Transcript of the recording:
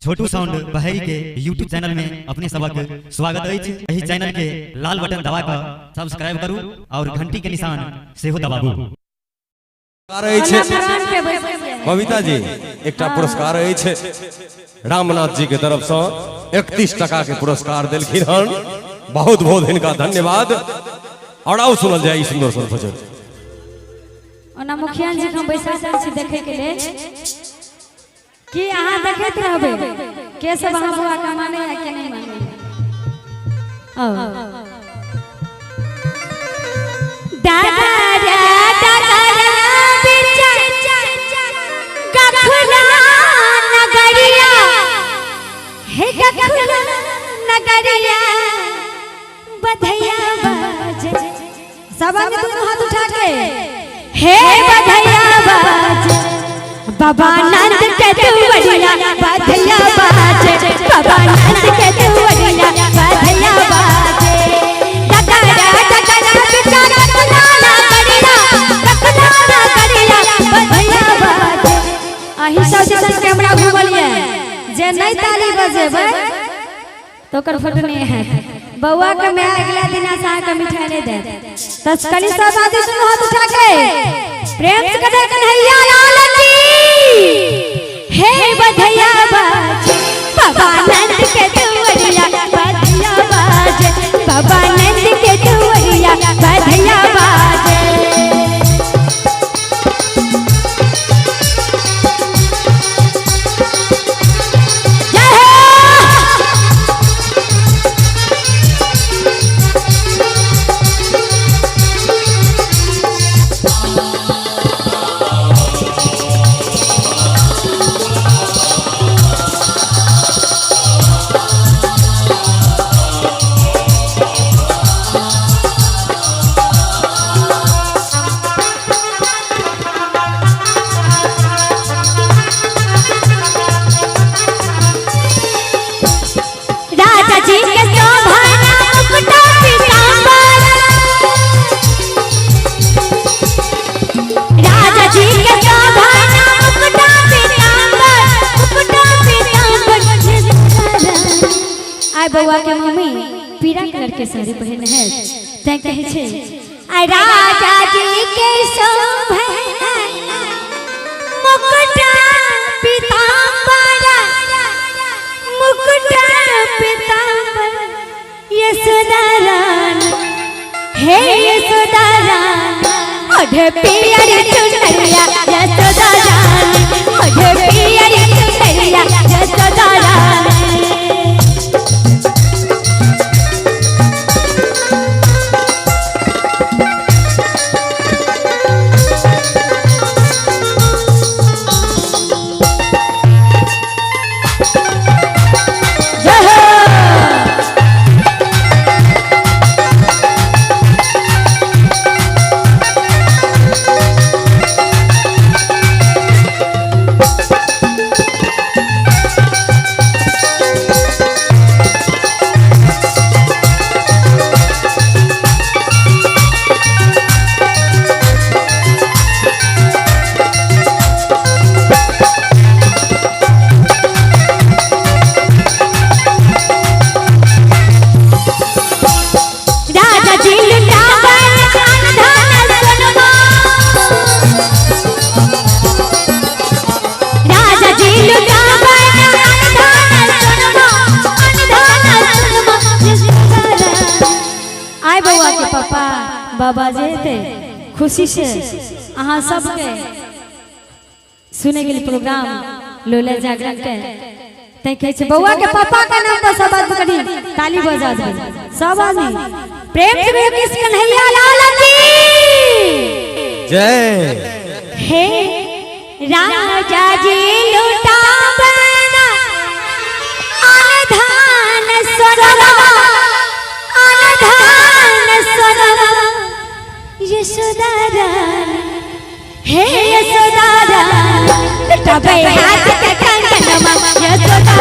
छोटू sound बहरी के YouTube channel में अपने सबक स्वागत अछि। एहि चैनल के लाल बटन दबा कऽ सब्सक्राइब करू और घंटी के निशान सेहो दबाबू। पुरस्कार अछि बबीता जी, एकटा पुरस्कार अछि रामनाथ जी के तरफ से 31 टका के पुरस्कार देलखिन हन। बहुत बहुत हिनका धन्यवाद। और आउ सुनल जाय ई सुंदर सुंदर भजन। ओना मुखिया जी के हम बैसा छी देखे के लेल कि अहाँ देखैत रहबै के सब अहाँ बौआ के माने या के नहीं माने। आओ दादा रे दादा रे बिचा गखुला नगरिया, हे गखुला नगरिया बधैया बाजे। सब आदमी दोनों हाथ उठा के हे बधैया बाजे, बाबा नंद के दुवरिया बधैया बाजे, बाबा नंद के दुवरिया बधैया बाजे। डगरा डगरा बिचा गखुला नगरिया, गखुला नगरिया बधैया बाजे। अही सब दिसन कैमरा घुमलिए जे नहीं ताली बजेबै तो ओकर फोटो नहीं है। बउआ के मैं अगला दिन से अहाँके मिठाई नहीं देत। तो कनी सब आदमी सुनो हाथ उठा के प्रेम से कहे कन्हैया लाल की। हे बधैया बाजे, बाबा नंद के दुवरिया बधैया बाजे, बाबा नंद के दुवरिया बधैया बाजे। जय हो। राजा जी के शोभना मुकुटा पीताम्बर, राजा जी के शोभना मुकुटा पीताम्बर, मुकुटा पीताम्बर। आय बउआ के मम्मी पीरा कलर के साड़ी पहने है तैं कहै छै आय राजा जी के शोभना मुकुटा पीताम्बर, मुकुटा पीताम्बर यशोदा रानी, हे यशोदा रानी ओढ़े पियर चुनरिया यशोदा रानी, ओढ़े पियर चुनरिया यशोदा रानी। जय हो। राजा जी लुटावन धन सोनमा, राजा जी लुटावन धन सोनमा, धन सोनमा। आय बउआ के पापा बाबा जे थे खुशी से अहाँ सबके सुने के लिए प्रोग्राम लोला जागरण के तैं कहै छै बउआ के पापा के नाम पर सब आदमी कनी ताली बजा दे। सब आदमी प्रेम से कहियो कृष्ण कन्हैया लाल की जय। हे राजा जी लुटावन अनधान सोनमा, अनधान सोनमा यशोदा रानी, हे यशोदा रानी लुटाबै हाथ के कंगनमा यशोदा